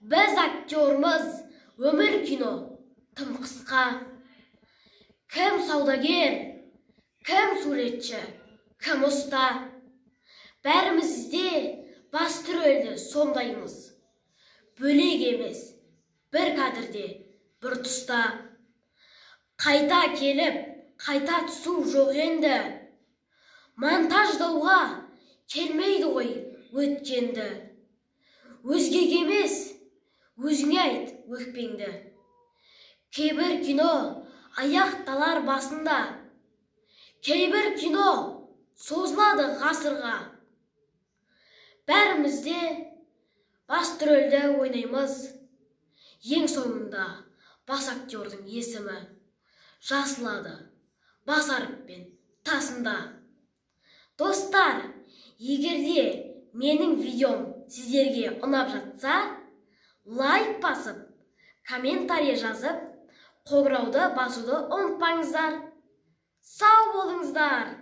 Біз актермыз, өмір кино тым қысқа. Кім саудагер, кім суретші, кім ұста, бәріміз де басты рөлді сомдаймыз. Бөлек емес, бір кадрде, бір тұста. Қайта келіп, қайта түсу жоқ енді. Монтаждауға келмейді ғой өткенді. Өзгеге емес, өзіңе айт өкпеңді. Кейбір кино аяқталар басында, кейбір кино созылады ғасырға. Бәріміз де басты рөлді ойнаймыз. Ең соңында бас актердің есімі жазылады бас әріппен тасында. Достар, егерде менің видеом сіздерге ұнап жатса, лайк басып, комментарий жазып, қоңырауды басуды ұмытпаңыздар. Сау болыңыздар!